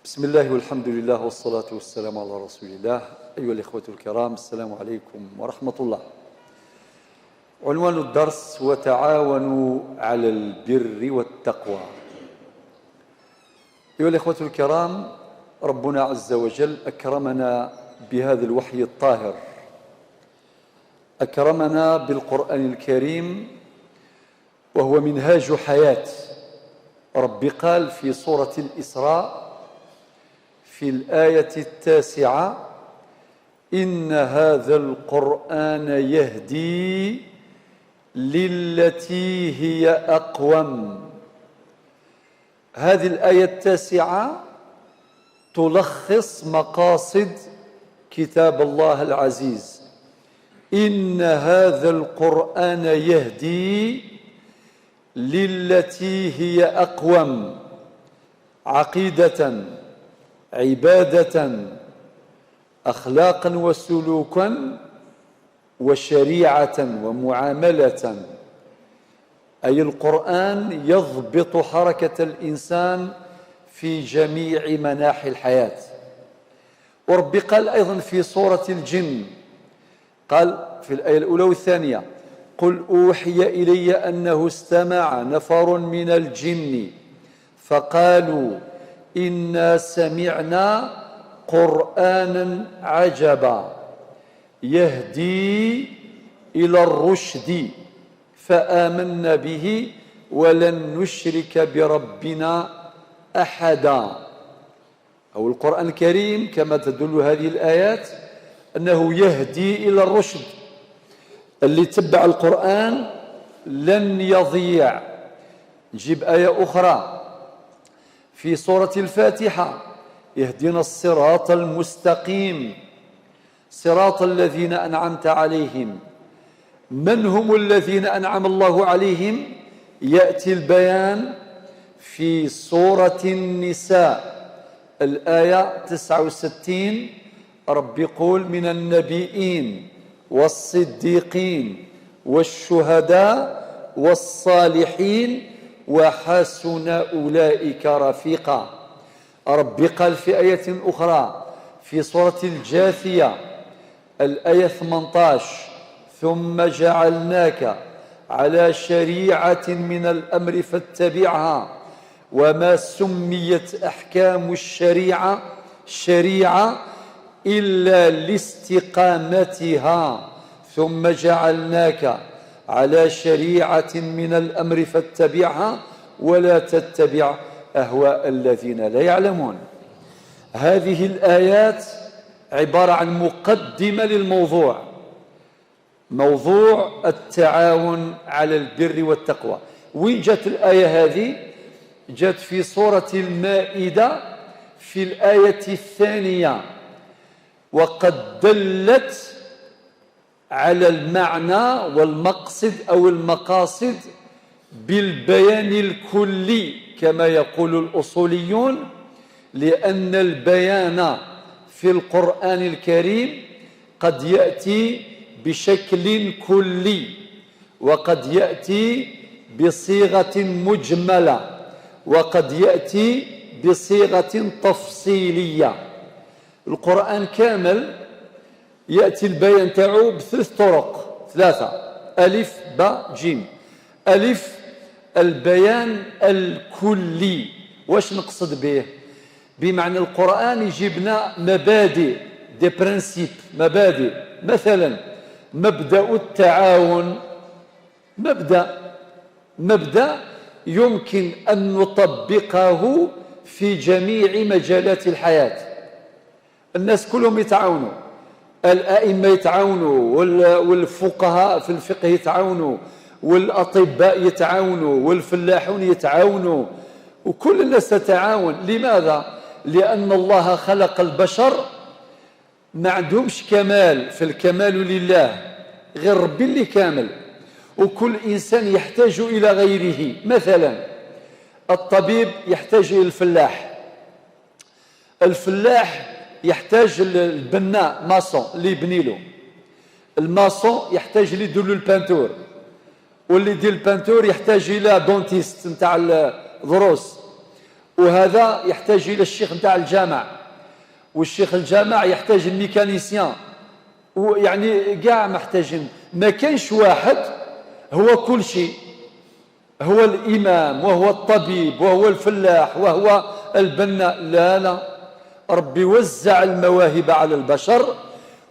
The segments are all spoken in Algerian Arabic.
بسم الله والحمد لله والصلاة والسلام على رسول الله. أيها الإخوة الكرام، السلام عليكم ورحمة الله. عنوان الدرس: وتعاونوا على البر والتقوى. أيها الإخوة الكرام، ربنا عز وجل أكرمنا بهذا الوحي الطاهر، أكرمنا بالقرآن الكريم، وهو منهاج حياة. ربي قال في سورة الإسراء في الآية 9: إن هذا القرآن يهدي للتي هي أقوم. هذه الآية 9 تلخص مقاصد كتاب الله العزيز. إن هذا القرآن يهدي للتي هي أقوم، عقيدة، عبادة، أخلاقا وسلوكا، وشريعة ومعاملة. أي القرآن يضبط حركة الإنسان في جميع مناحي الحياة. وربي قال أيضا في سورة الجن، قال في الآية الأولى والثانية: قل أوحي إلي أنه استمع نفر من الجن فقالوا إنا سمعنا قرآنا عجبا يهدي إلى الرشد فآمنا به ولن نشرك بربنا أحدا. أو القرآن الكريم كما تدل هذه الآيات أنه يهدي إلى الرشد. اللي تبع القرآن لن يضيع. نجيب آية أخرى في سورة الفاتحة: اهدنا الصراط المستقيم صراط الذين أنعمت عليهم. من هم الذين أنعم الله عليهم؟ يأتي البيان في سورة النساء، الآية 69. ربي يقول: من النبيين والصديقين والشهداء والصالحين وحسن أولئك رفيقا. ربي قال في آية أخرى في سورة الجاثية، الآية 18: ثم جعلناك على شريعة من الأمر فاتبعها. وما سميت أحكام الشريعة شريعة إلا لاستقامتها. ثم جعلناك على شريعة من الأمر فاتبعها ولا تتبع أهواء الذين لا يعلمون. هذه الآيات عبارة عن مقدمة للموضوع، موضوع التعاون على البر والتقوى. وين جت الآية هذه؟ جت في سورة المائدة في الآية 2، وقد دلت على المعنى والمقصد أو المقاصد بالبيان الكلي كما يقول الأصوليون، لأن البيان في القرآن الكريم قد يأتي بشكل كلي، وقد يأتي بصيغة مجملة، وقد يأتي بصيغة تفصيلية. القرآن كامل يأتي البيان تاعو بثلاث طرق، ثلاثة: ألف، باء، جيم. ألف: البيان الكلي. واش نقصد به؟ بمعنى القرآن يجيبنا مبادئ، des principes، مبادئ. مثلا مبدأ التعاون، مبدأ يمكن أن نطبقه في جميع مجالات الحياة. الناس كلهم يتعاونوا، الأئمة يتعاونوا، والفقهاء في الفقه يتعاونوا، والأطباء يتعاونوا، والفلاحون يتعاونوا، وكل الناس تتعاون. لماذا؟ لأن الله خلق البشر ما عندهمش كمال، فالكمال لله، غير ربي اللي كامل، وكل إنسان يحتاج إلى غيره. مثلا الطبيب يحتاج إلى الفلاح، الفلاح يحتاج البناء maçon اللي يبني له، ال maçon يحتاج اللي يدير له ال peinture، واللي يدير ال peinture يحتاج الى dentiste نتاع الضروس. وهذا يحتاج الى الشيخ نتاع الجامع، والشيخ الجامع يحتاج ال mécanicien، ويعني كاع محتاجين. ما كانش واحد هو كل شيء، هو الإمام وهو الطبيب وهو الفلاح وهو البناء. لا لا، ربي وزع المواهب على البشر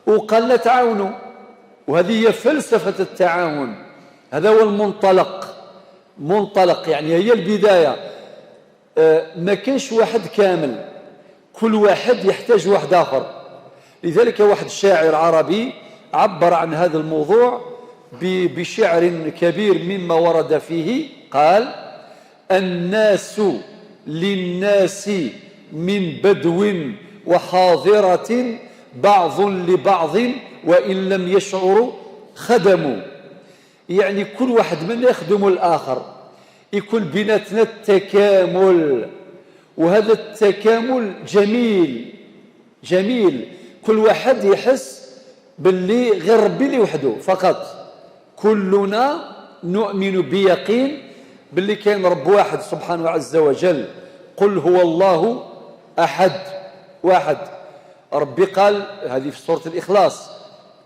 وقال لا تعاونوا، وهذه هي فلسفة التعاون. هذا هو المنطلق، منطلق يعني هي البداية. ما كانش واحد كامل، كل واحد يحتاج واحد آخر. لذلك واحد الشاعر عربي عبر عن هذا الموضوع بشعر كبير مما ورد فيه، قال: الناس للناس من بدو وحاضرة، بعض لبعض وإن لم يشعروا خدموا. يعني كل واحد منا يخدم الآخر، يكون بيناتنا التكامل، وهذا التكامل جميل جميل. كل واحد يحس باللي غير ربي اللي وحده فقط. كلنا نؤمن بيقين باللي كاين رب واحد سبحانه عز وجل. قل هو الله أحد، واحد. ربي قال هذه في سورة الإخلاص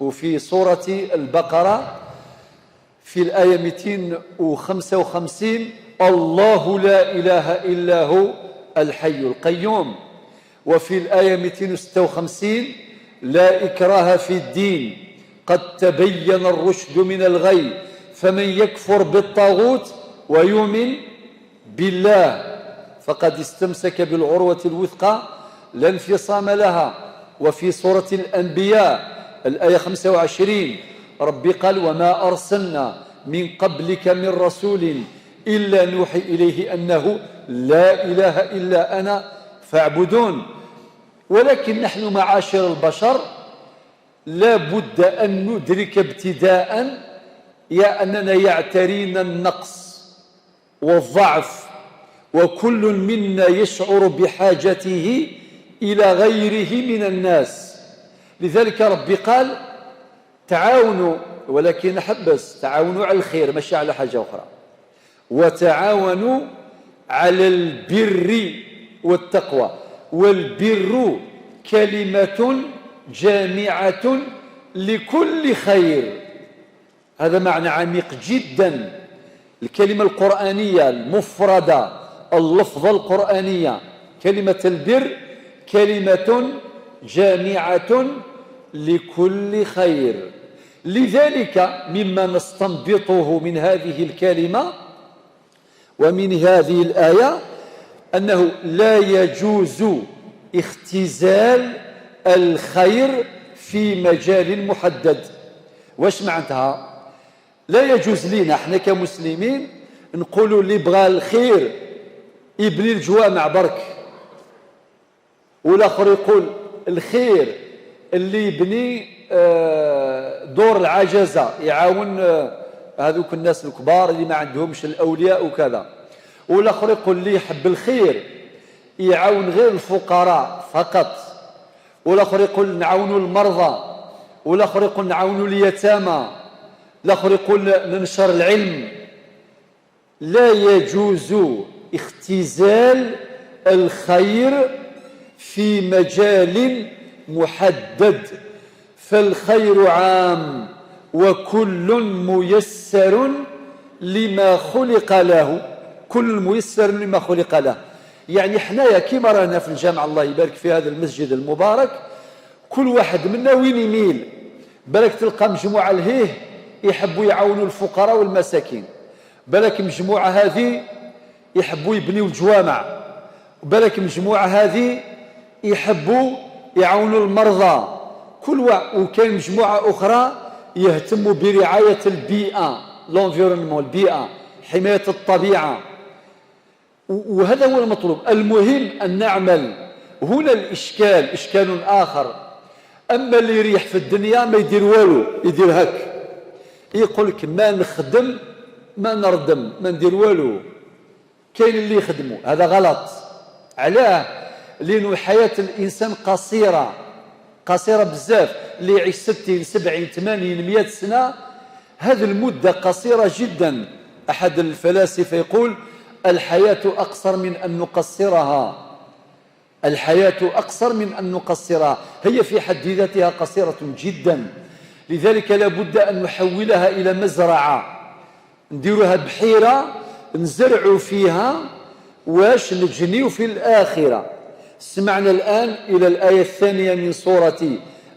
وفي سورة البقرة في الآية 255: الله لا إله إلا هو الحي القيوم. وفي الآية 256: لا إكراه في الدين، قد تبين الرشد من الغي، فمن يكفر بالطاغوت ويؤمن بالله فقد استمسك بالعروة الوثقى لا انفصام لها. وفي سورة الأنبياء الآية 25 ربي قال: وما أرسلنا من قبلك من رسول إلا نوحي إليه أنه لا إله إلا أنا فاعبدون. ولكن نحن معاشر البشر لا بد أن ندرك ابتداء يا أننا يعترينا النقص والضعف، وكل منا يشعر بحاجته إلى غيره من الناس. لذلك ربي قال: تعاونوا، ولكن حبس، تعاونوا على الخير ماشي على حاجة أخرى، وتعاونوا على البر والتقوى. والبر كلمة جامعة لكل خير، هذا معنى عميق جدا. الكلمة القرآنية المفردة، اللفظة القرآنية، كلمة البر كلمة جامعة لكل خير. لذلك مما نستنبطه من هذه الكلمة ومن هذه الآية أنه لا يجوز اختزال الخير في مجال محدد. واش معناتها؟ لا يجوز لنا احنا كمسلمين نقولوا اللي بغى الخير يبني الجوامع برك، والاخر يقول الخير اللي يبني دور العجزة يعاون هذوك الناس الكبار اللي ما عندهمش الاولياء وكذا، والاخر يقول اللي يحب الخير يعاون غير الفقراء فقط، والاخر يقول نعاونوا المرضى، والاخر يقول نعاونوا اليتامى، الاخر يقول ننشر العلم. لا يجوز اختزال الخير في مجال محدد، فالخير عام وكل ميسر لما خلق له، كل ميسر لما خلق له. يعني حنايا كيما رانا في الجامع، الله يبارك في هذا المسجد المبارك، كل واحد منا وين يميل. بالك تلقى مجموعة لهيه يحبوا يعاونوا الفقراء والمساكين، بالك مجموعة هذه يحبوا يبنيوا الجوامع، بالك مجموعة هذه يحبوا يعاونوا المرضى، كل واحد. وكاين مجموعة أخرى يهتموا برعاية البيئة، l'environnement، البيئة، حماية الطبيعة، وهذا هو المطلوب. المهم أن نعمل. هنا الإشكال إشكال آخر. أما اللي يريح في الدنيا ما يدير والو، يدير هك، يقول لك ما نخدم ما نردم ما ندير والو. كاين اللي يخدموا، هذا غلط. علاه؟ لأنه حياة الإنسان قصيرة، قصيرة بزاف. اللي يعيش 60 70 80 100 سنة، هذه المدة قصيرة جدا. أحد الفلاسفة يقول: الحياة أقصر من أن نقصرها، الحياة أقصر من أن نقصرها، هي في حد ذاتها قصيرة جدا. لذلك لابد أن نحولها إلى مزرعة، نديروها بحيرة نزرع فيها واش نجنيو في الآخرة. سمعنا الآن إلى الآية الثانية من سورة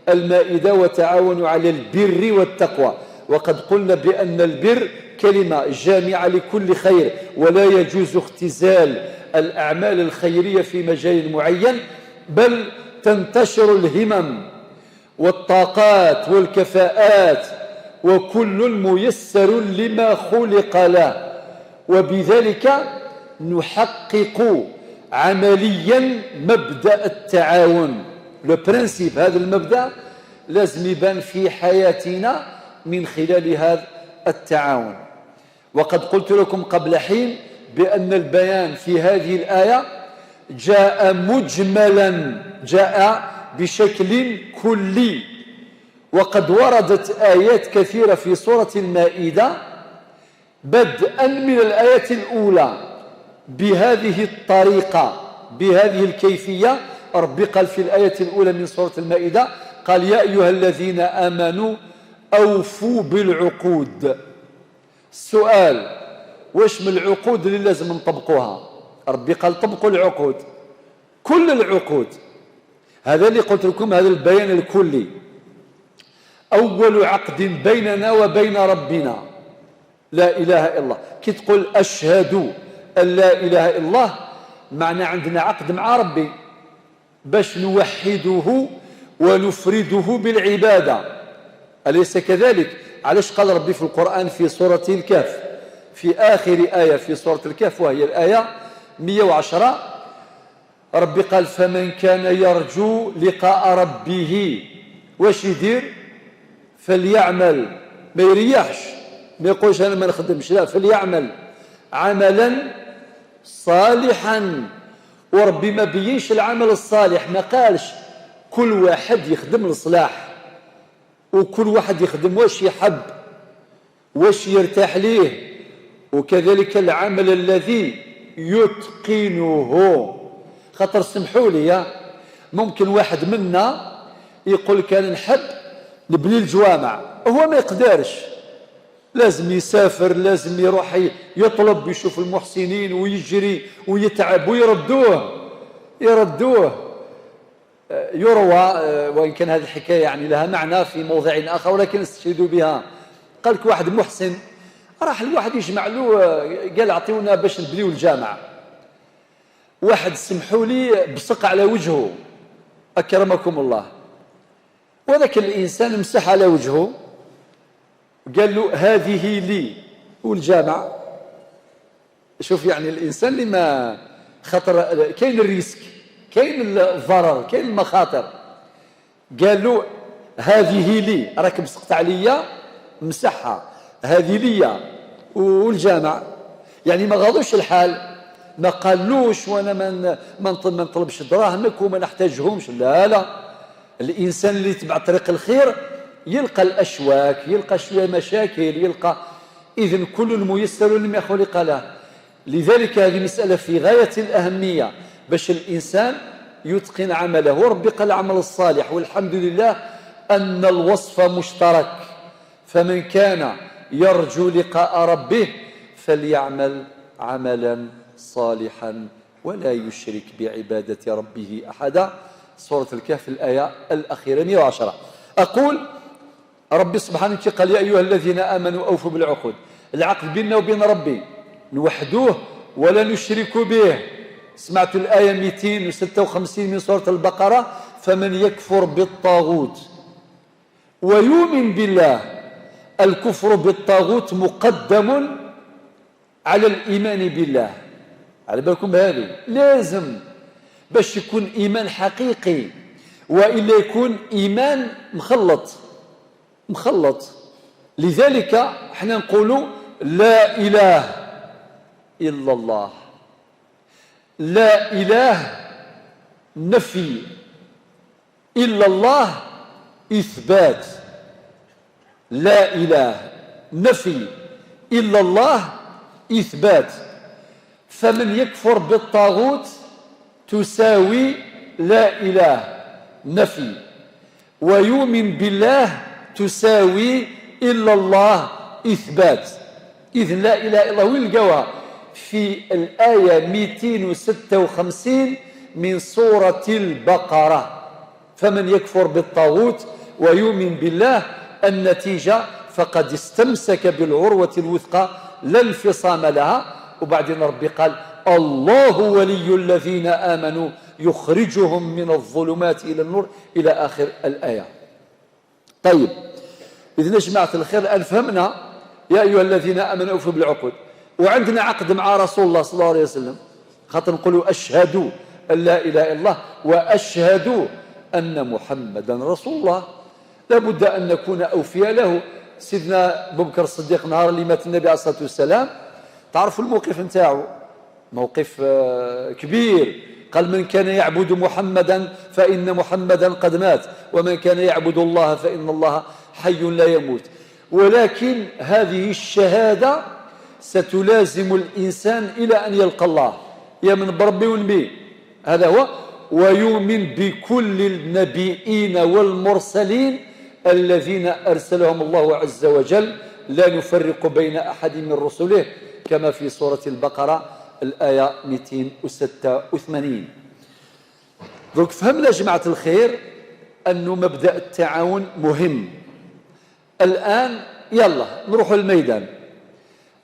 المائدة: وتعاونوا على البر والتقوى. وقد قلنا بأن البر كلمة جامعة لكل خير، ولا يجوز اختزال الأعمال الخيرية في مجال معين، بل تنتشر الهمم والطاقات والكفاءات، وكل ميسر لما خلق له، وبذلك نحقق عمليا مبدأ التعاون. le principe، هذا المبدأ لازم يبان في حياتنا من خلال هذا التعاون. وقد قلت لكم قبل حين بأن البيان في هذه الآية جاء مجملا، جاء بشكل كلي، وقد وردت آيات كثيرة في سورة المائدة بدءا من الآية الأولى بهذه الطريقة، بهذه الكيفية. ربي قال في الآية الأولى من سورة المائدة، قال: يا أيها الذين آمنوا أوفوا بالعقود. السؤال: واش من العقود اللي لازم نطبقوها؟ ربي قال طبقوا العقود، كل العقود. هذا اللي قلت لكم، هذا البيان الكلي. أول عقد بيننا وبين ربنا لا إله إلا الله. كي تقول أشهد أن لا إله إلا الله، معنى عندنا عقد مع ربي باش نوحده ونفرده بالعبادة، أليس كذلك؟ علاش قال ربي في القرآن في سورة الكهف، في آخر آية في سورة الكهف وهي الآية 110، ربي قال: فمن كان يرجو لقاء ربه، واش يدير؟ فليعمل. ما يريحش، ما يقولش انا ما نخدمش، لا، فليعمل عملا صالحا. وربي ما بينش العمل الصالح، ما قالش كل واحد يخدم الصلاح وكل واحد يخدم واش يحب واش يرتاح ليه، وكذلك العمل الذي يتقنه. خاطر سمحوا لي، ممكن واحد منا يقول كان نحب نبني الجوامع، هو ما يقدرش، لازم يسافر، لازم يروح يطلب، يشوف المحسنين ويجري ويتعب ويردوه، يردوه. يروى، وإن كان هذه الحكاية يعني لها معنى في موضع آخر ولكن استشهدوا بها، قال لك واحد محسن راح الواحد يجمع له، قال اعطيونا باش نبنيو الجامع. واحد، سمحوا لي، بصق على وجهه، أكرمكم الله، وذاك الإنسان مسح على وجهه، قال له: هذه لي والجامع. شوف يعني الإنسان اللي ما خطر، كاين ال risque، كاين الضرر، كاين المخاطر. قال له: هذه لي، راك بصقت عليا، مسحها، هذه لي والجامع. يعني ما غاضوش الحال، ما قالوش وانا ما نطلبش دراهمك وما نحتاجهمش. لا لا، الانسان اللي يتبع طريق الخير يلقى الاشواك، يلقى شويه مشاكل، يلقى. اذن كل ميسر لما خلق له. لذلك هذه مساله في غايه الاهميه باش الانسان يتقن عمله. ربي قال العمل الصالح، والحمد لله ان الوصف مشترك: فمن كان يرجو لقاء ربه فليعمل عملا صالحا ولا يشرك بعبادة ربه أحدا. سورة الكهف، الآية الأخيرة 110. أقول ربي سبحانه قال: يا أيها الذين آمنوا أوفوا بالعقود. العقد بيننا وبين ربي، نوحدوه ولا نشرك به. سمعت الآية 256 من سورة البقرة: فمن يكفر بالطاغوت ويؤمن بالله. الكفر بالطاغوت مقدم على الإيمان بالله، على بالكم بهذه؟ لازم باش يكون إيمان حقيقي، وإلا يكون إيمان مخلط مخلط. لذلك احنا نقولوا لا إله إلا الله. لا إله نفي، إلا الله إثبات. لا إله نفي، إلا الله إثبات. فمن يكفر بالطاغوت تساوي لا إله، نفي، ويؤمن بالله تساوي إلا الله، إثبات. إذن لا إله إلا الله وين لقاوها؟ في الآية 256 من سورة البقرة. فمن يكفر بالطاغوت ويؤمن بالله، النتيجة فقد استمسك بالعروة الوثقى لا انفصام لها. وبعدين ربي قال الله ولي الذين آمنوا يخرجهم من الظلمات إلى النور، إلى آخر الآية. طيب، إذن يا جماعة الخير الآن فهمنا يا أيها الذين آمنوا أوفوا بالعقود، وعندنا عقد مع رسول الله صلى الله عليه وسلم، خاطر نقولوا أشهد أن لا إله إلا الله وأشهد أن محمدا رسول الله. لابد أن نكون أوفياء له. سيدنا أبو بكر الصديق نهار اللي مات النبي عليه الصلاة والسلام، تعرفوا الموقف نتاعو، موقف كبير. قال من كان يعبد محمدا فإن محمدا قد مات، ومن كان يعبد الله فإن الله حي لا يموت. ولكن هذه الشهادة ستلازم الإنسان إلى أن يلقى الله، يامن بربي ونبي، هذا هو، ويؤمن بكل النبيين والمرسلين الذين أرسلهم الله عز وجل، لا نفرق بين أحد من رسله، كما في سورة البقرة الآية 286. donc فهمنا جماعة الخير أنه مبدأ التعاون مهم. الآن يلا نروح الميدان.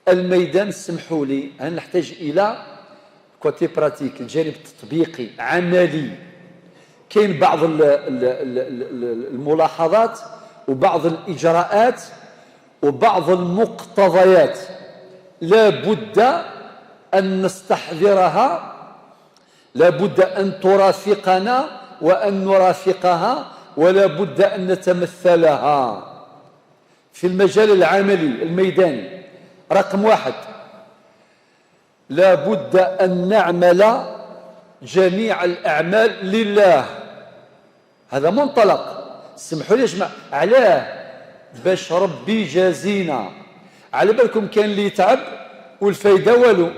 الميدان سمحوا لي نحتاج إلى côté pratique، الجانب التطبيقي عملي. كاين بعض الملاحظات وبعض الإجراءات وبعض المقتضيات لا بد أن نستحضرها، لا بد أن ترافقنا وأن نرافقها، ولا بد أن نتمثلها في المجال العملي الميداني. رقم واحد، لا بد أن نعمل جميع الأعمال لله. هذا منطلق، سمحوا لي يا جماعة، علاه؟ باش ربي يجازينا. على بالكم كان اللي يتعب والفايدة والو،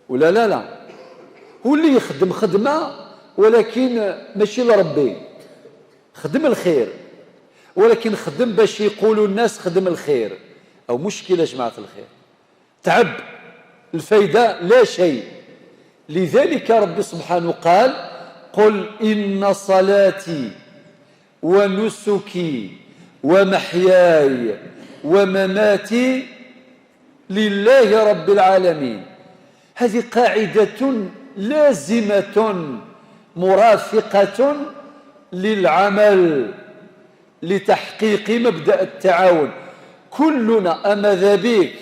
ولا لا لا، هو اللي يخدم خدمة ولكن ماشي لربي، خدم الخير ولكن خدم باش يقولوا الناس خدم الخير. أو مشكلة جماعة الخير، تعب، الفايدة لا شيء. لذلك ربي سبحانه قال قل إن صلاتي ونسكي ومحياي ومماتي لله رب العالمين. هذه قاعدة لازمة مرافقة للعمل لتحقيق مبدأ التعاون. كلنا أما بك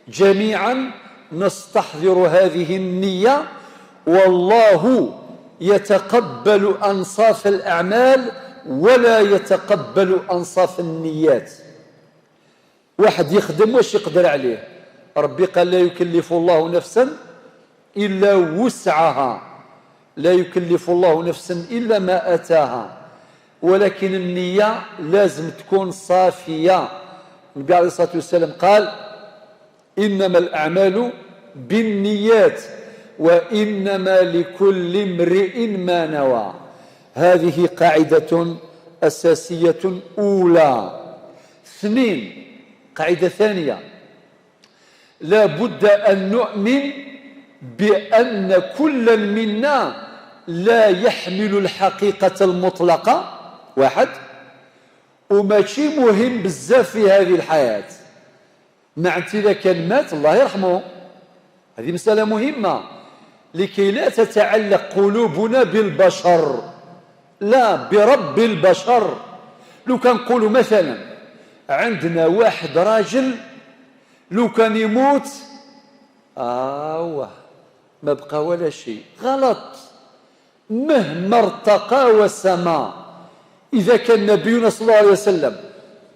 جميعا نستحضر هذه النية، والله يتقبل أنصاف الأعمال ولا يتقبل أنصاف النيات. واحد يخدم واش يقدر عليه، ربي قال لا يكلف الله نفسا إلا وسعها، لا يكلف الله نفسا إلا ما أتاها، ولكن النية لازم تكون صافية. النبي عليه الصلاة والسلام قال إنما الأعمال بالنيات وإنما لكل امرئ ما نوى. هذه قاعدة أساسية أولى. اثنين، قاعدة ثانية، لا بد أن نؤمن بأن كل منا لا يحمل الحقيقة المطلقة، واحد، وماشي مهم بزاف في هذه الحياة. معناتها إذا كان مات الله يرحمه، هذه مسألة مهمة لكي لا تتعلق قلوبنا بالبشر، لا برب البشر. لو كان نقولوا مثلا عندنا واحد راجل لو كان يموت ما بقى ولا شيء، غلط. مهما ارتقى وسما، إذا كان نبينا صلى الله عليه وسلم،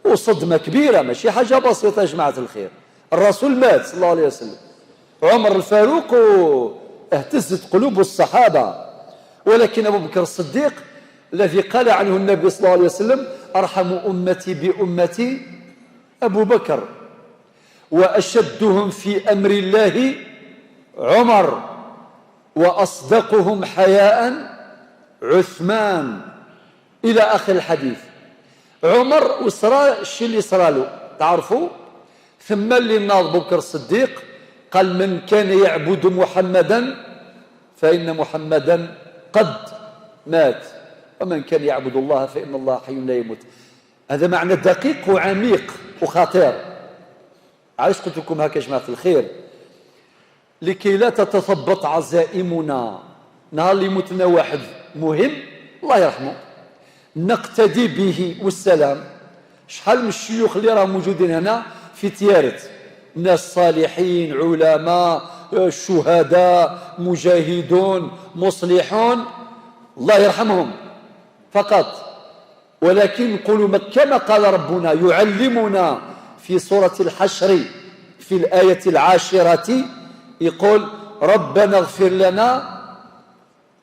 وصدمة كبيرة ماشي حاجة بسيطة يا جماعة الخير، الرسول مات صلى الله عليه وسلم، عمر الفاروق اهتزت قلوب الصحابة، ولكن أبو بكر الصديق الذي قال عنه النبي صلى الله عليه وسلم أرحم أمتي بأمتي أبو بكر وأشدهم في أمر الله عمر، وأصدقهم حياء عثمان، إلى آخر الحديث. عمر وصرا الشيء اللي صرالو تعرفوا. ثم اللي ناض بكر الصديق قال من كان يعبد محمدا فإن محمدا قد مات، ومن كان يعبد الله فإن الله حي لا يموت. هذا معنى دقيق وعميق وخطير. علاش قلت لكم هكا جماعة الخير؟ لكي لا تتثبط عزائمنا. نهار اللي يموتنا واحد مهم الله يرحمه نقتدي به والسلام. شحال من الشيوخ اللي راهم موجودين هنا في تيارت، ناس صالحين، علماء، شهداء، مجاهدون، مصلحون، الله يرحمهم فقط. ولكن نقولوا كما قال ربنا يعلمنا في سورة الحشر في الآية 10، يقول ربنا اغفر لنا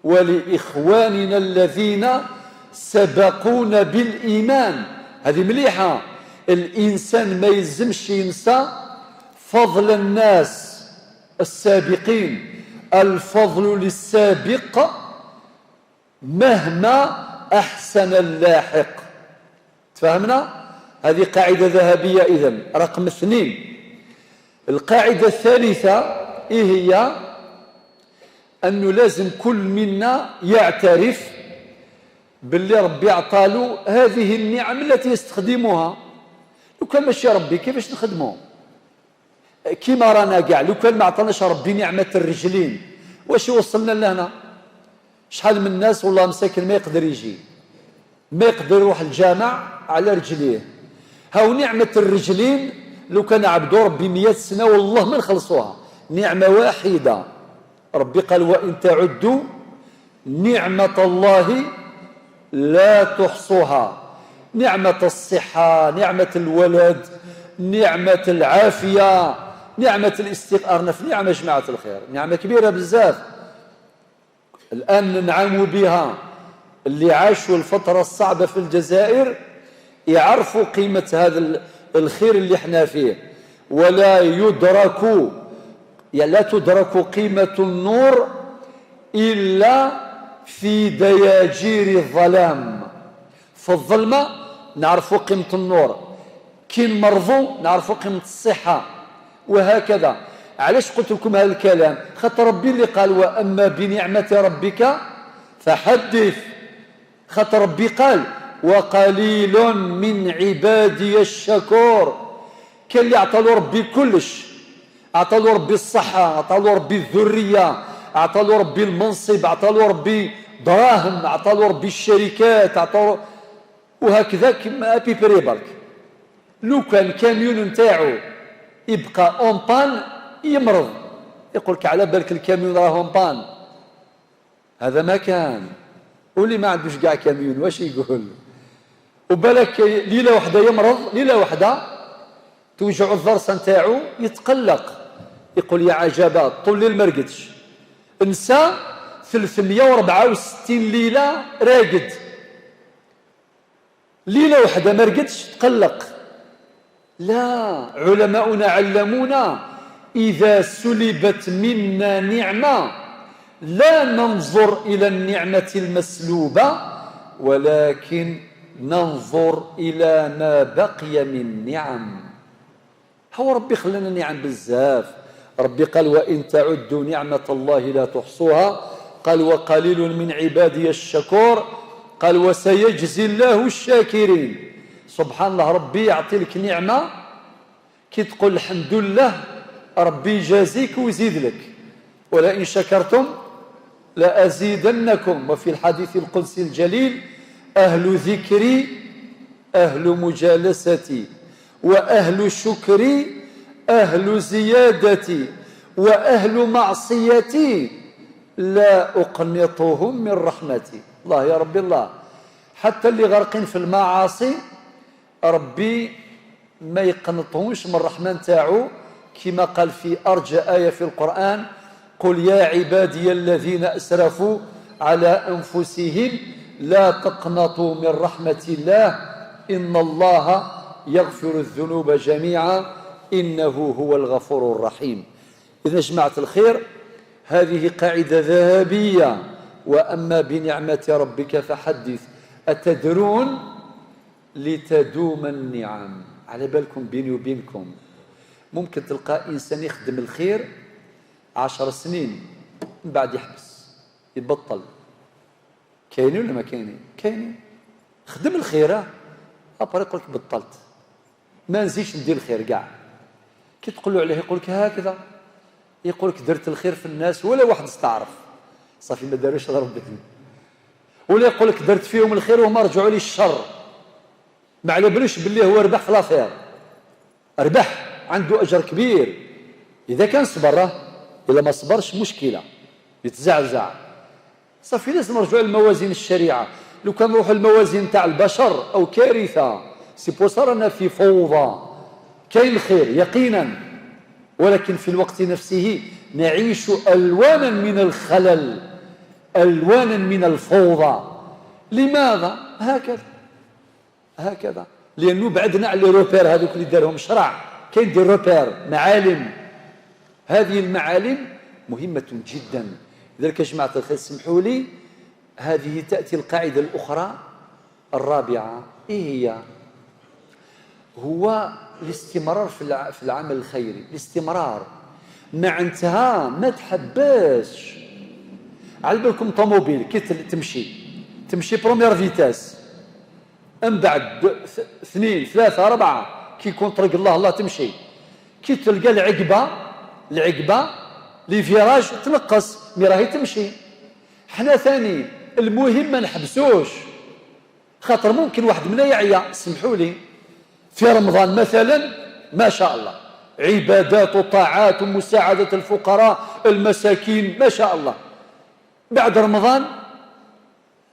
ولإخواننا الذين سبقونا بالإيمان. هذه مليحة. الإنسان ما يلزمش ينسى فضل الناس السابقين. الفضل للسابق مهما أحسن اللاحق. تفهمنا؟ هذه قاعدة ذهبية. إذن رقم 2. القاعدة الثالثة إيه هي؟ أنه لازم كل منا يعترف باللي ربي عطالو هذه النعم التي يستخدمها. لو كان ماشي ربي كيفاش نخدمو؟ كيما رانا كاع، لو كان ما عطاناش ربي نعمة الرجلين واش وصلنا لهنا؟ شحال من الناس والله مساكن ما يقدر يجي، ما يقدر يروح الجامع على رجليه. هاو نعمة الرجلين لو كان عبدوا ربي 100 سنة والله ما نخلصوها. نعمة واحدة ربي قال وإن تعدوا نعمة الله لا تحصوها. نعمة الصحة، نعمة الولد، نعمة العافية، نعمة الاستقرار، في نعمة جماعة الخير، نعمة كبيرة بزاف الآن ننعم بها. اللي عاشوا الفترة الصعبة في الجزائر يعرفوا قيمة هذا الخير اللي احنا فيه. ولا يدرك، يعني لا تدرك قيمة النور إلا في دياجير الظلام. في الظلمة نعرفوا قيمة النور، كي نمرضوا نعرفوا قيمة الصحة، وهكذا. علاش قلت لكم هذا الكلام؟ خاطر ربي اللي قال وأما بنعمة ربك فحدث. خاطر ربي قال وقليل من عبادي الشكور. كان اللي عطالو ربي كلش، عطالو ربي الصحة، عطالو ربي الذرية، عطالو ربي المنصب، عطالو ربي دراهم، عطالو ربي الشركات، عطالو وهكذا كما à peu près برك. لو كان كاميون نتاعو يبقى en panne يمرض، يقول لك على بالك الكاميون راه en panne. هذا ما كان. واللي ما عندوش كاع كاميون واش يقول؟ وبالك ليلة واحدة يمرض، ليلة واحدة توجعوا الضرسه نتاعو يتقلق، يقول يا عجبا طول الليل ما رقدش. نسى 364 ليلة راقد، ليلة واحدة ما رقدش تقلق. لا، علماؤنا علمونا إذا سلبت منا نعمة لا ننظر إلى النعمة المسلوبة، ولكن ننظر إلى ما بقي من نعم. هو ربي خلانا نعم بزاف. ربي قال وإن تعدوا نعمة الله لا تحصوها. قال وقليل من عبادي الشكور. قال وسيجزي الله الشاكرين. سبحان الله، ربي يعطي لك نعمة كي تقول الحمد لله ربي يجازيك ويزيد لك. ولئن شكرتم لأزيدنكم. وفي الحديث القدسي الجليل أهل ذكري أهل مجالستي، وأهل شكري أهل زيادتي، وأهل معصيتي لا أقنطهم من رحمتي. الله يا ربي الله. حتى اللي غارقين في المعاصي ربي ما يقنطهمش من الرحمة تاعو، كما قال في أرجى آية في القرآن قل يا عبادي الذين أسرفوا على أنفسهم لا تقنطوا من رحمة الله إن الله يغفر الذنوب جميعا إنه هو الغفور الرحيم. إذا جماعة الخير، هذه قاعدة ذهبية. وأما بنعمة ربك فحدث. أتدرون لتدوم النعم. على بالكم بيني وبينكم ممكن تلقى إنسان يخدم الخير 10 سنين من بعد يحبس يبطل. كاينين ولا ما كاينين؟ كاينين. خدم الخير après يقول لك بطلت، ما نزيدش ندير الخير كاع. كي تقول له عليه يقول لك هكذا، يقول لك درت الخير في الناس ولا واحد استعرف، صافي ما داروش ربي. ولا يقول لك درت فيهم الخير وهما رجعوا لي الشر، ما على بالوش باللي هو ربح في l'affaire، ربح عنده اجر كبير اذا كان صبر. اذا ما صبرش مشكلة، يتزعزع. صافي لازم نرجعوا للموازين الشريعة. لو كان نروحوا للموازين تاع البشر او كارثة. c'est pour ça رانا في فوضى. كاين الخير يقينا، ولكن في الوقت نفسه نعيش الوانا من الخلل، الوانا من الفوضى. لماذا هكذا؟ هكذا لانه بعدنا على les repères هذوك اللي دارهم شرع. كاين des repères، معالم. هذه المعالم مهمة جدا. لذلك يا جماعة الخير سمحوا لي، هذه تأتي القاعدة الأخرى الرابعة. إيه هي؟ هو الاستمرار في العمل الخيري. الاستمرار معناتها ما تحبسش. على بالكم طوموبيل كي تمشي première vitesse، من بعد 2 3 4 كي يكون طريق الله الله تمشي. كي تلقى العقبة les virages تنقص، mais راهي تمشي. حنا ثاني المهم ما نحبسوش، خاطر ممكن واحد منا يعيا. سمحوا لي، في رمضان مثلا ما شاء الله عبادات وطاعات ومساعدة الفقراء المساكين ما شاء الله. بعد رمضان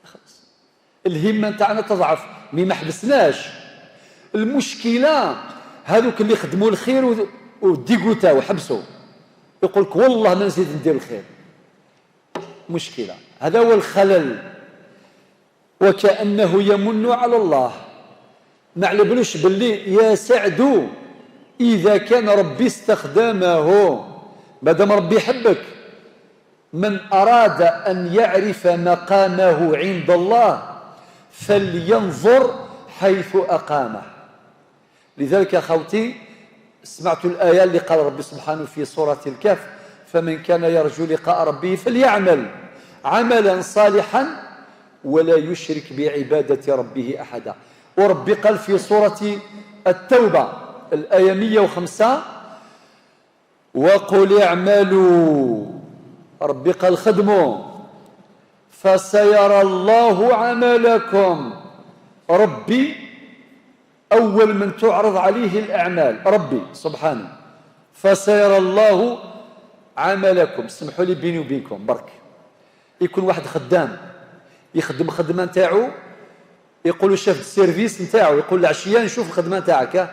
خلاص الهمة نتاعنا تضعف، mais ما حبسناش. المشكلة هذوك اللي خدموا الخير وديقوتاو وحبسوا، يقول لك والله ما نزيد ندير الخير. مشكلة، هذا هو الخلل. وكأنه يمن على الله، ما على بالوش باللي يا سعدو إذا كان ربي استخدمه. مادام ربي يحبك، من أراد أن يعرف مقامه عند الله فلينظر حيث أقامه. لذلك يا خوتي سمعت الآية اللي قال ربي سبحانه في سورة الكهف: فمن كان يرجو لقاء ربه فليعمل عملا صالحا ولا يشرك بعبادة ربه أحدا. وربي قال في سورة التوبة الآية 105: وقل اعملوا. ربي قال خدموا، فسيرى الله عملكم. ربي أول من تعرض عليه الأعمال، ربي سبحانه. فسيرى الله عملكم. سمحوا لي بيني وبينكم برك، يكون واحد خدام يخدم خدمة نتاعو، يقولوا chef de service نتاعو، يقول العشية نشوف الخدمة نتاعك،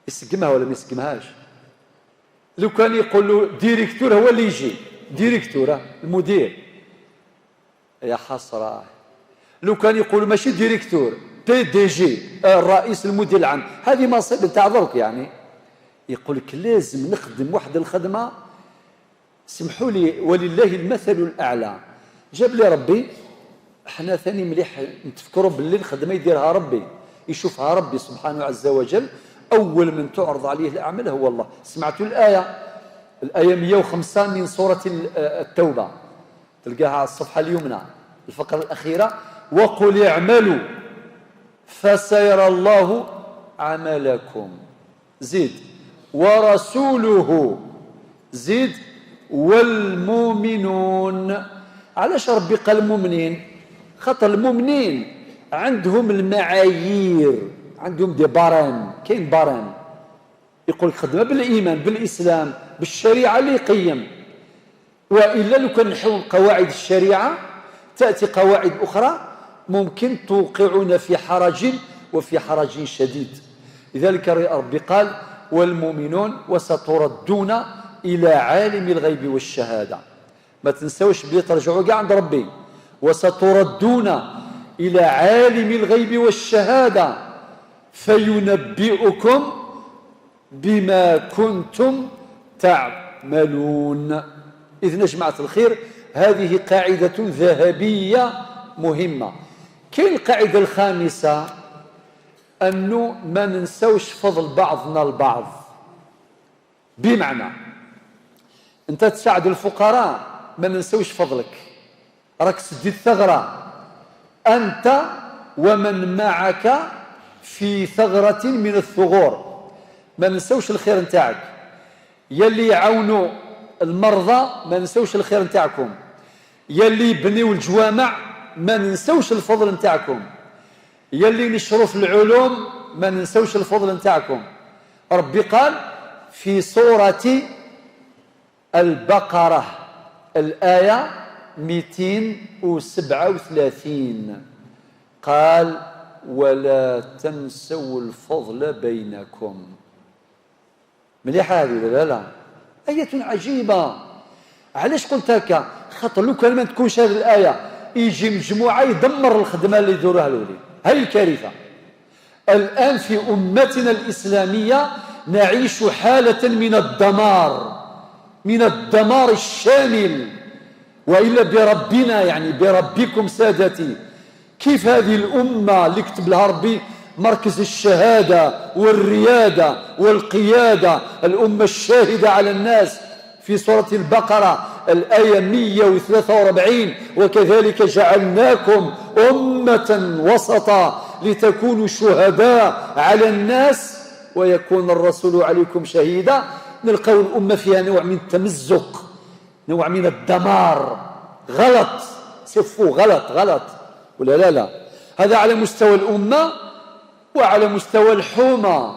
يسقمها ولا ما يسقمهاش؟ لو كان يقول له directeur هو اللي يجي، directeur المدير، يا حسرة. لو كان يقول ماشي directeur، PDG، الرئيس المدير العام، هذه مناصب نتاع درك، يعني يقول لك لازم نخدم واحد الخدمة. سمحوا لي، ولله المثل الاعلى، جاب لي ربي احنا ثاني مليح نتفكروا باللي الخدمة يديرها ربي، يشوفها ربي سبحانه عز وجل. اول من تعرض عليه الاعمال هو الله. سمعتوا الايه 105 من سورة التوبه، تلقاها على الصفحة اليمنى الفقرة الاخيره: وقل اعملوا فسيرى الله عملكم، زيد، ورسوله، زيد، والمؤمنون. علاش ربي قال المؤمنين؟ خاطر المؤمنين عندهم المعايير، عندهم des barèmes. كاين barème يقول لك خدمة بالايمان بالاسلام بالشريعة اللي يقيم، والا لو كان نحو قواعد الشريعة تاتي قواعد اخرى ممكن توقعنا في حرج، وفي حرج شديد. لذلك ربي قال والمؤمنون. وستردون الى عالم الغيب والشهاده. ما تنساوش بلي ترجعوا كاع عند ربي. وستردون الى عالم الغيب والشهادة فينبئكم بما كنتم تعملون. إذن جماعة الخير، هذه قاعدة ذهبية مهمة. كاين القاعدة الخامسة، أنه ما ننسوش فضل بعضنا البعض. بمعنى أنت تساعد الفقراء، ما ننسوش فضلك، راك سديت ثغرة، أنت ومن معك في ثغرة من الثغور، ما ننسوش الخير نتاعك. يلي يعاونوا المرضى ما ننسوش الخير نتاعكم، يلي يبنيو الجوامع ما ننسوش الفضل نتاعكم، يلي نشروا في العلوم ما ننسوش الفضل نتاعكم. ربي قال في سورة البقرة الآية 237، قال ولا تنسوا الفضل بينكم. مليحة هذه ولا لا؟ آية عجيبة. علاش قلت هكا؟ خاطر لو كان ما تكونش هذه الآية يجي مجموعة يدمر الخدمة اللي يديروها الأولين. هاي الكارثة الآن في أمتنا الإسلامية، نعيش حالة من الدمار، من الدمار الشامل. وإلا بربنا، يعني بربكم سادتي، كيف هذه الأمة اللي كتب لها ربي مركز الشهادة والريادة والقيادة، الأمة الشاهدة على الناس في سورة البقرة الآية 143، وكذلك جعلناكم أمة وسطا لتكونوا شهداء على الناس ويكون الرسول عليكم شهيدا. نلقاو الأمة فيها نوع من التمزق، نوع من الدمار. غلط، c'est faux، غلط غلط ولا لا؟ لا، هذا على مستوى الأمة وعلى مستوى الحومة،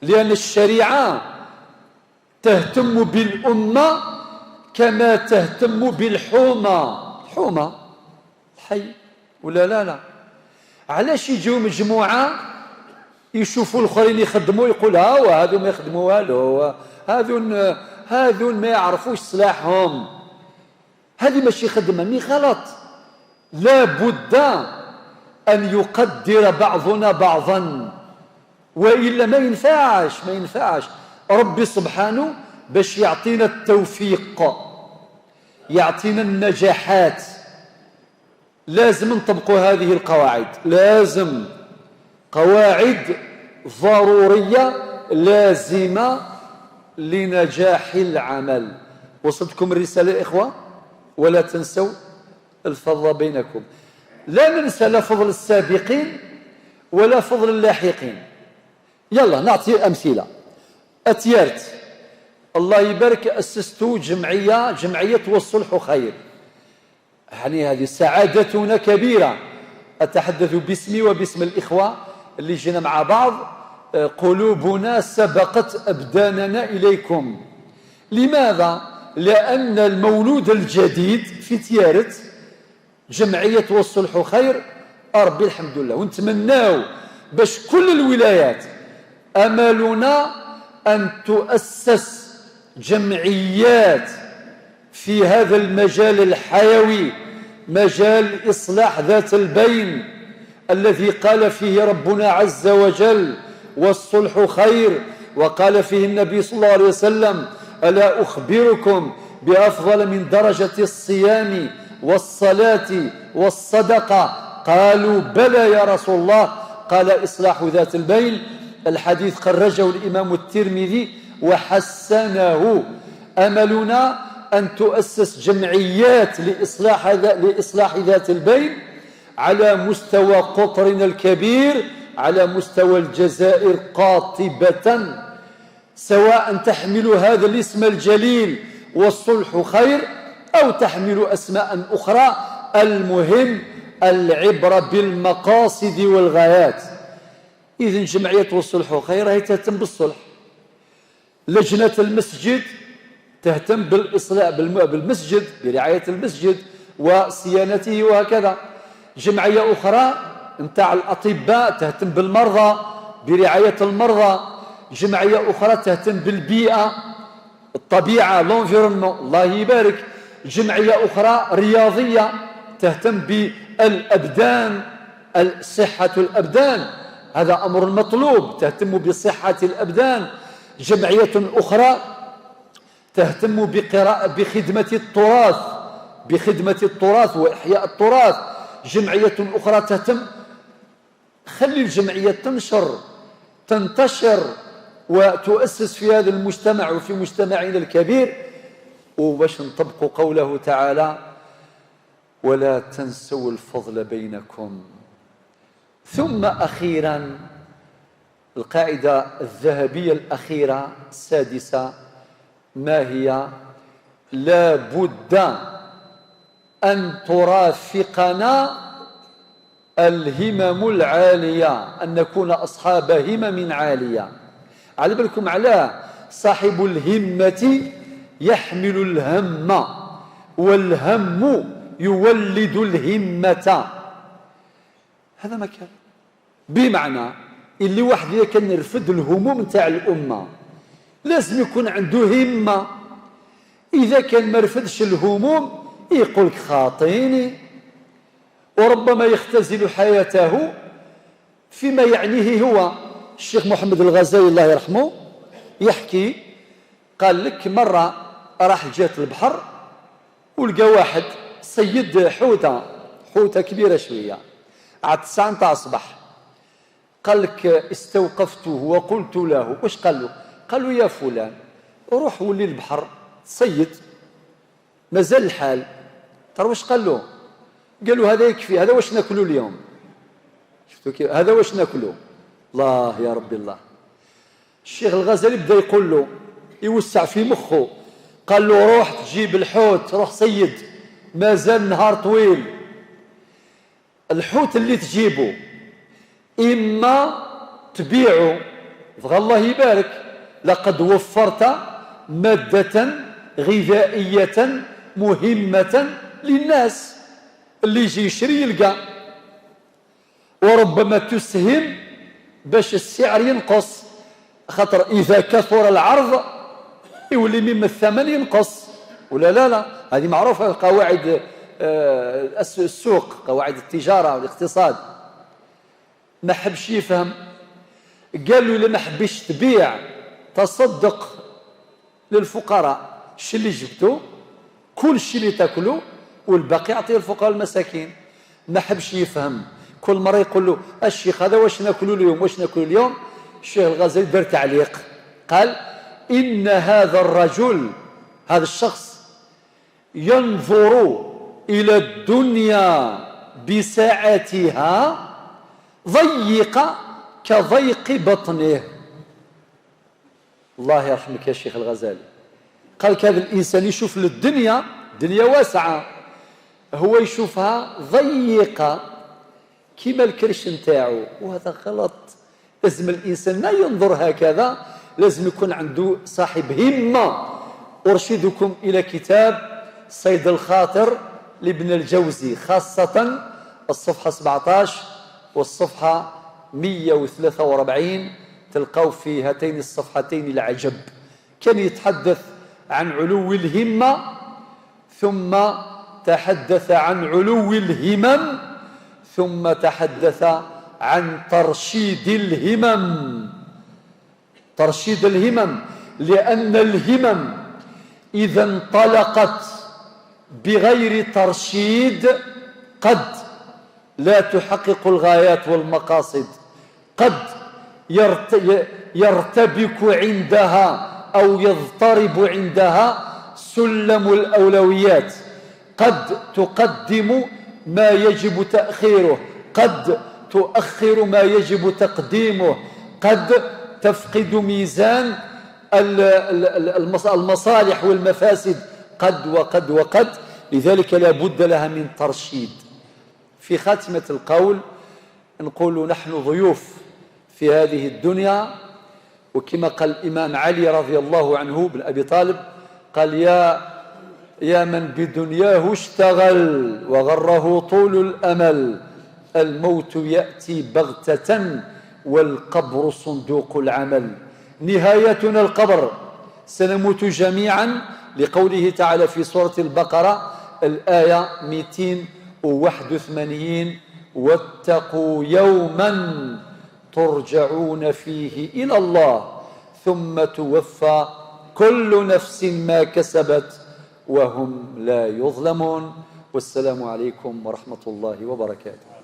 لأن الشريعة تهتم بالأمة كما تهتم بالحومة. الحومة الحي ولا لا؟ لا. علاش يجيو مجموعة يشوفوا الآخرين يخدموا يقول ها وهذو ما يخدموا والو، هذو ما يعرفوش سلاحهم، هذه ماشي خدمة؟ mais غلط. لا بد أن يقدر بعضنا بعضا، وإلا ما ينفعش، ما ينفعش. ربي سبحانه باش يعطينا التوفيق، يعطينا النجاحات، لازم نطبقوا هذه القواعد، لازم قواعد ضرورية لازمة لنجاح العمل. وصلتكم الرسالة إخوة؟ ولا تنسوا الفضل بينكم. لا ننسى لا فضل السابقين ولا فضل اللاحقين. يلا نعطي أمثلة. أتيارت الله يبارك أسستوا جمعية، جمعية والصلح خير، يعني هذه سعادتنا كبيرة. أتحدث باسمي وباسم الإخوة اللي جينا مع بعض، قلوبنا سبقت أبداننا إليكم. لماذا؟ لأن المولود الجديد في تيارت جمعية والصلح خير، ربي الحمد لله. ونتمناو باش كل الولايات، أملنا أن تؤسس جمعيات في هذا المجال الحيوي، مجال إصلاح ذات البين الذي قال فيه ربنا عز وجل والصلح خير، وقال فيه النبي صلى الله عليه وسلم ألا أخبركم بأفضل من درجة الصيام والصلاة والصدقة؟ قالوا بلى يا رسول الله. قال إصلاح ذات البين. الحديث خرجه الإمام الترمذي وحسنه. أملنا أن تؤسس جمعيات لإصلاح ذات البين على مستوى قطرنا الكبير، على مستوى الجزائر قاطبة، سواء تحمل هذا الاسم الجليل والصلح خير أو تحمل أسماء أخرى. المهم العبرة بالمقاصد والغايات. إذن جمعية والصلح خير هي تهتم بالصلح. لجنة المسجد تهتم بالإصلاح بالمسجد، برعاية المسجد وصيانته وهكذا. جمعية أخرى نتاع الأطباء تهتم بالمرضى، برعاية المرضى. جمعية أخرى تهتم بالبيئة، الطبيعة، l'environnement، الله يبارك. جمعية أخرى رياضية تهتم بالأبدان، صحة الأبدان، هذا أمر مطلوب، تهتم بصحة الأبدان. جمعية أخرى تهتم بقراءة بخدمة التراث، بخدمة التراث وإحياء التراث. جمعية أخرى تهتم. خلي الجمعية تنشر، تنتشر وتؤسس في هذا المجتمع وفي مجتمعنا الكبير. وباش نطبق قوله تعالى: ولا تنسوا الفضل بينكم. ثم أخيرا القاعدة الذهبية الأخيرة السادسة، ما هي؟ لا بد أن ترافقنا الهمم العالية، أن نكون أصحاب همم عالية. على بالكم علاه؟ صاحب الهمة يحمل الهم، والهم يولد الهمة. هذا ما كان. بمعنى اللي واحد كان يرفد الهموم نتاع الأمة لازم يكون عنده همة. إذا كان ما رفدش الهموم يقولك خاطيني، وربما يختزل حياته فيما يعنيه هو. الشيخ محمد الغزالي الله يرحمه يحكي، قال لك مرة راح جات البحر ولقى واحد صيد حوتة، حوتة كبيرة شوية، على 9 نتاع الصباح. قال لك استوقفته وقلت له، واش قال له؟ قال له يا فلان روح ولي البحر صيد، مازال الحال. ترى واش قال له؟ قال له هذا يكفي، هذا واش ناكلو اليوم. شفتوا كيف؟ هذا واش ناكلو. الله يا ربي الله. الشيخ الغزالي بدا يقول له، يوسع في مخه، قال له روح تجيب الحوت، روح صيد، مازال نهار طويل. الحوت اللي تجيبه إما تبيعه، بغى الله يبارك، لقد وفرت مادة غذائية مهمة للناس، اللي يجي يشري يلقى، وربما تسهم باش السعر ينقص، خاطر إذا كثر العرض يولي مما الثمن ينقص، ولا لا؟ لا، هذه معروفة قواعد السوق، قواعد التجارة والاقتصاد. ما حبش يفهم، قال له إلا ما حبيش تبيع تصدق للفقراء، الشيء اللي جبته كل شيء اللي تاكله والباقي اعطيه الفقراء المساكين. ما حبش يفهم، كل مرة يقول له الشيخ هذا واش ناكلوا اليوم، واش ناكلوا اليوم. الشيخ الغزالي دار تعليق، قال إن هذا الرجل، هذا الشخص ينظر إلى الدنيا بساعتها ضيقة كضيق بطنه. الله يرحمك يا شيخ الغزالي. قال هذا الإنسان يشوف للدنيا، دنيا واسعة، هو يشوفها ضيقة كما الكرش نتاعو، وهذا غلط. لازم الإنسان ما ينظر هكذا، لازم يكون عنده صاحب همة. أرشدكم إلى كتاب صيد الخاطر لابن الجوزي، خاصة الصفحة 17 والصفحة 143، تلقوا في هاتين الصفحتين العجب. كان يتحدث عن علو الهمة، ثم تحدث عن علو الهمم، ثم تحدث عن ترشيد الهمم. ترشيد الهمم، لأن الهمم إذا انطلقت بغير ترشيد قد لا تحقق الغايات والمقاصد، قد يرتبك عندها أو يضطرب عندها سلم الأولويات، قد تقدم ما يجب تأخيره، قد تؤخر ما يجب تقديمه، قد تفقد ميزان المصالح والمفاسد، قد وقد وقد. لذلك لا بد لها من ترشيد. في خاتمة القول نقول نحن ضيوف في هذه الدنيا، وكما قال الإمام علي رضي الله عنه بن أبي طالب، قال يا من بدنياه اشتغل وغره طول الأمل، الموت يأتي بغتة والقبر صندوق العمل. نهايتنا القبر، سنموت جميعا، لقوله تعالى في سورة البقرة الآية 281: واتقوا يوما ترجعون فيه إلى الله ثم توفى كل نفس ما كسبت وهم لا يظلمون. والسلام عليكم ورحمة الله وبركاته.